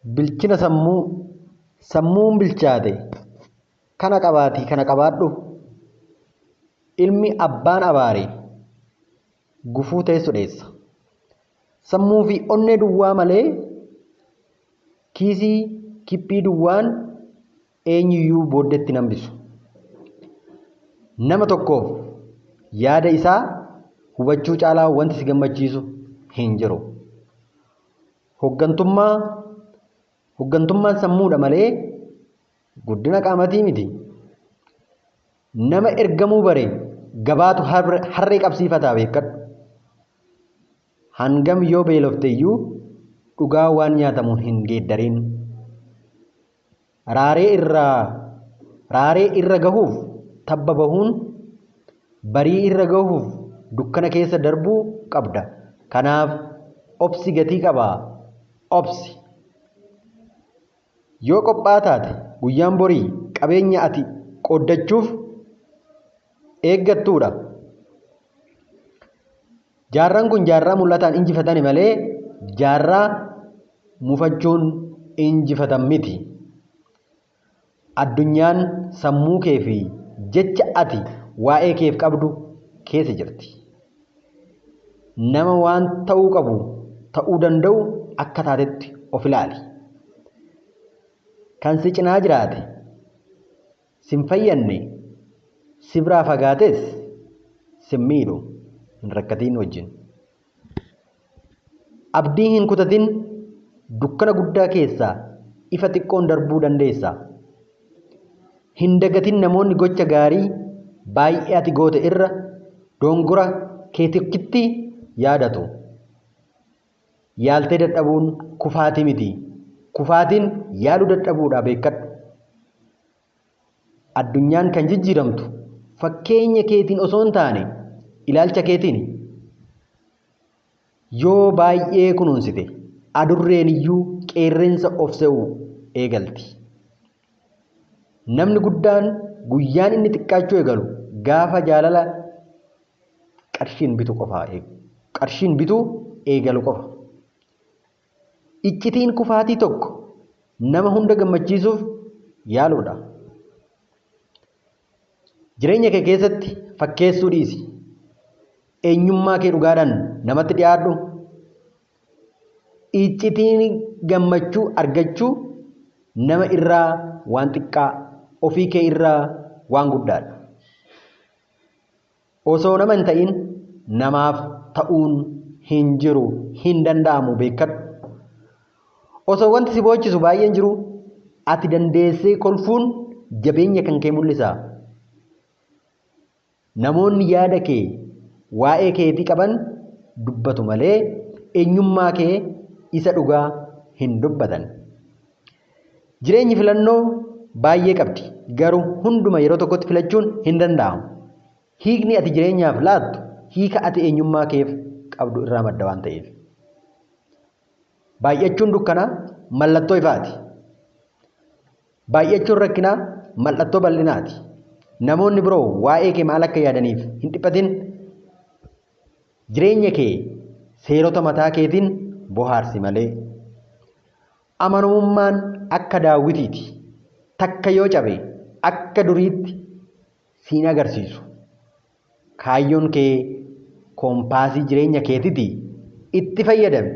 Bilchina sammuu, sammuun bilchaate kana qabaatii kana qabaadhu. Ilmi abbaan abaare gufuu teessu dheessa. Sammuu fi onnee duwwaa malee kiisii kiphii duwwaan eenyuyyuu booddeetti hin hambisu. Nama tokkoof yaada isaa hubachuu caalaa wanti si gammachiisu hin jiru. Hoggantummaa Hoggantummaan sammuudha malee guddina qaamatii miti. Nama ergamuu bare gabaatu harree qabsiifataa beekkadhu. Hangam yoo beelofte iyyuu dhugaa waan nyaatamuun hin geeddarin. Raaree irraa raaree irra gahuuf tabba bahuun barii irra gahuuf dukkana keessa darbuu qabda. Kanaaf obsi gatii qaba. Obsi. Yoo qophaa'aa taate guyyaan borii qabeenya ati qooddachuuf eeggattuudha. Jaarraan kun jaarraa mul'ataan injifatani malee jaarraa mufachuun injifatan miti. Addunyaan sammuu kee fi jecha ati waa'ee keef qabdu keessa jirti. Nama waan ta'uu qabu ta'uu danda'u akka taatetti of ilaali. Kan si cinaa jiraate sin fayyanne si biraa fagaates sin miidhu hin rakkatiin wajjin. Abdii hin kutatin dukkana guddaa keessaa ifa xiqqoon darbuu dandeessa. Hin dagatin namoonni gocha gaarii baay'ee ati goote irra dongora kee tokkitti yaadatu. Yaaltee dadhabuun kufaatii miti. Kufaatiin yaaluu dadhabuudha beekkadhu. Addunyaan kan jijjiiramtu fakkeenya keetiin osoo hin taane ilaalcha keetiini. Yoo baay'ee kunuunsite adurreen iyyuu qeerrensa of se'uu eegalti. Namni guddaan guyyaan inni xiqqaachuu eegalu gaafa jaalala qarshiin bitu qofa qarshiin bituu eegalu qofa. Iccitiin kufaatii tokko nama hunda gammachiisuuf yaaluudha. Jireenya kee keessatti fakkeessuu dhiisi. Eenyummaa kee dhugaadhaan namatti dhiyaadhu. Iccitiin gammachuu argachuu nama irraa waan xiqqaa, ofii kee irraa waan guddaadha. Osoo nama hin ta'in namaaf ta'uun hin jiru, hin danda'amu beekkadhu. Osoo wanti si boochisu baay'een jiruu ati dandeessee kolfuun jabeenya kan kee mul'isa. Namoonni yaada kee waa'ee keetii qaban dubbatu malee eenyummaa kee isa dhugaa hin dubbatan. Jireenyi filannoo baay'ee qabdi, garuu hunduma yeroo tokkotti filachuun hin danda'amu. Hiikni ati jireenyaaf laattu hiika ati eenyummaa keef qabdu irraa madda waan ta'eef. Baay'achuun dukkanaa mallattoo ifaati. Baay'achuun rakkinaa mallattoo bal'inaati. Namoonni biroo waa'ee kee maal akka yaadaniif hin dhiphatin. Jireenya kee seerota mataa keetiin bohaarsi malee. Amanamummaan akka daawwitiiti. Takka yoo cabe akka duriitti siin agarsiisu. Kaayyoon kee koompaasii jireenya keetiti itti fayyadami.